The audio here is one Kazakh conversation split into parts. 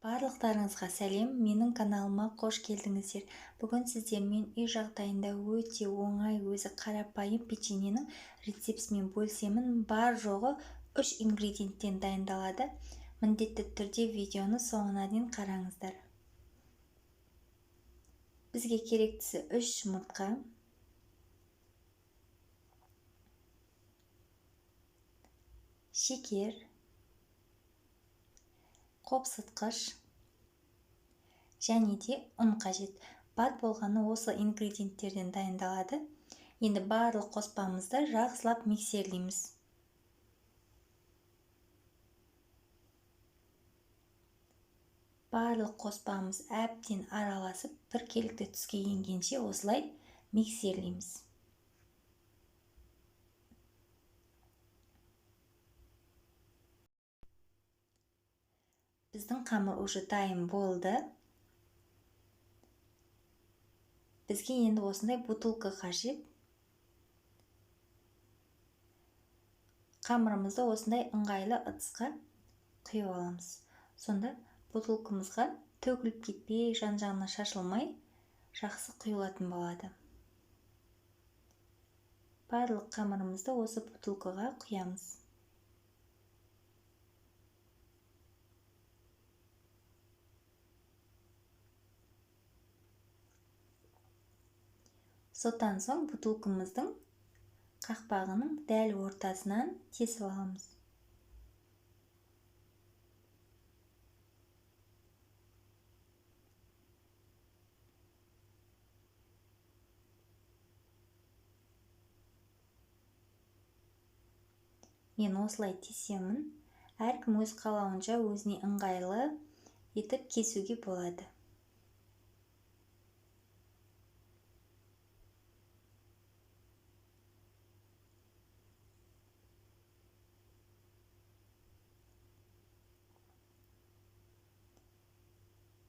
Барлықтарыңызға сәлем, менің каналыма қош келдіңіздер. Бүгін сіздермен үй жағдайында өте оңай, өзі қарапайым печеньенің рецептісімен бөлісемін. Бар жоғы 3 ингредиенттен дайындалады. Міндетті түрде видеоны соңына дейін қараңыздар. Бізге керектісі 3 жұмыртқа, шекер, қопсытқыш және де ұн қажет. Бар болғаны осы ингредиенттерден дайындалады. Енді барлық қоспамызды жақсылап миксерлейміз. Барлық қоспамыз әбден араласып, біркелікті түске енгенше осылай миксерлейміз. Біздің қамыр уже дайын болды. Бізге енді осындай бутылка қажет. Қамырымызды осындай ыңғайлы ыдысқа құйып аламыз. Сонда бутылкамызға төгіліп кетпей, жан-жағына шашылмай, жақсы құйылатын болады. Барлық қамырымызды осы бутылкаға құямыз. Содан соң бутылкамыздың қақпағының дәл ортасынан тесіп аламыз. Мен осылай тесемін. Әркім өз қалауынша өзіне ыңғайлы етіп кесуге болады.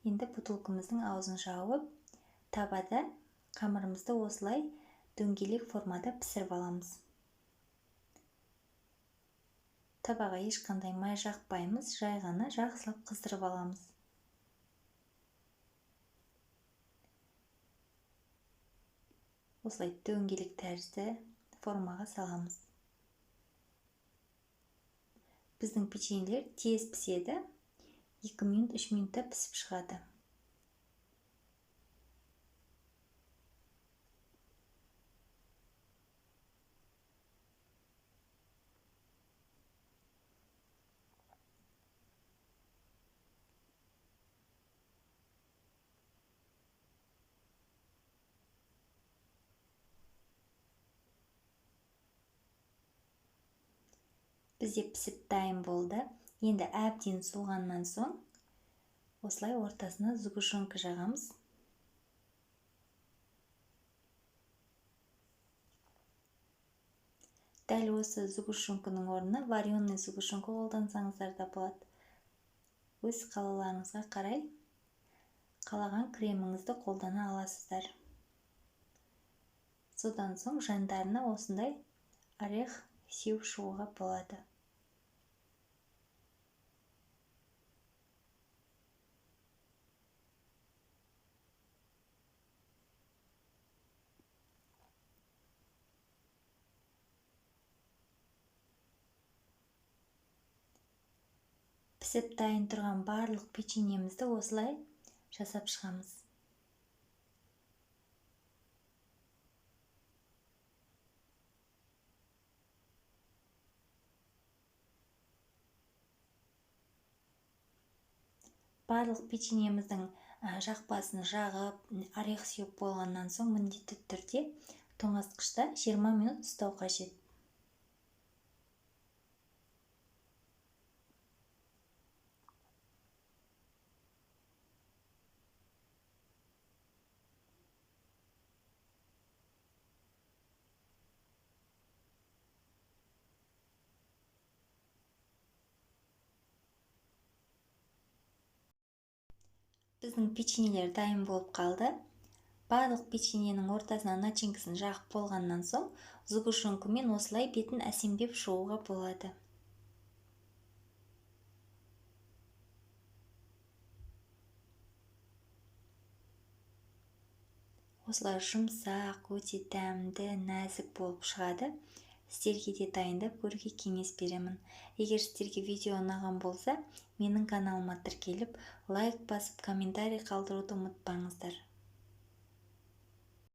Енді бутылкамыздың аузын жауып, табада қамырымызды осылай дөңгелек формада пісіріп аламыз. Табаға ешқандай май жақпаймыз, жай ғана жақсылап қыздырып аламыз. Осылай дөңгелек тәрізді формаға саламыз. Біздің печеньелер тез піседі. 2 минут, 3 минутта пісіп шығады. Бізде пісіп дайын болды. Енді әбден суығаннан соң осылай ортасына сгущенка жағамыз. Дәл осы сгущенканың орнына вареный сгущенка қолдансаңыздар да болады. Өз қалауларыңызға қарай қалаған креміңізді қолдана аласыздар. Содан соң жандарына осындай орех сеуіп шығуға болады. Пісіп дайын тұрған барлық печеньемізді осылай жасап шығамыз. Барлық печеньеміздің жақпасын жағып, орех сеуіп болғаннан соң міндетті түрде тоңазытқышта 20 минут ұстау қажет. Біздің печеньелер дайын болып қалды. Барлық печеньенің ортасына начинкасын жағып болғаннан соң сгущенкамен осылай бетін әсемдеп шығуға болады. Осылай жұмсақ, өте дәмді, нәзік болып шығады. Сіздерге де дайындап көруге кеңес беремін. Егер сіздерге видео ұнаған болса, менің каналыма тіркеліп, лайк басып, комментарий қалдыруды ұмытпаңыздар.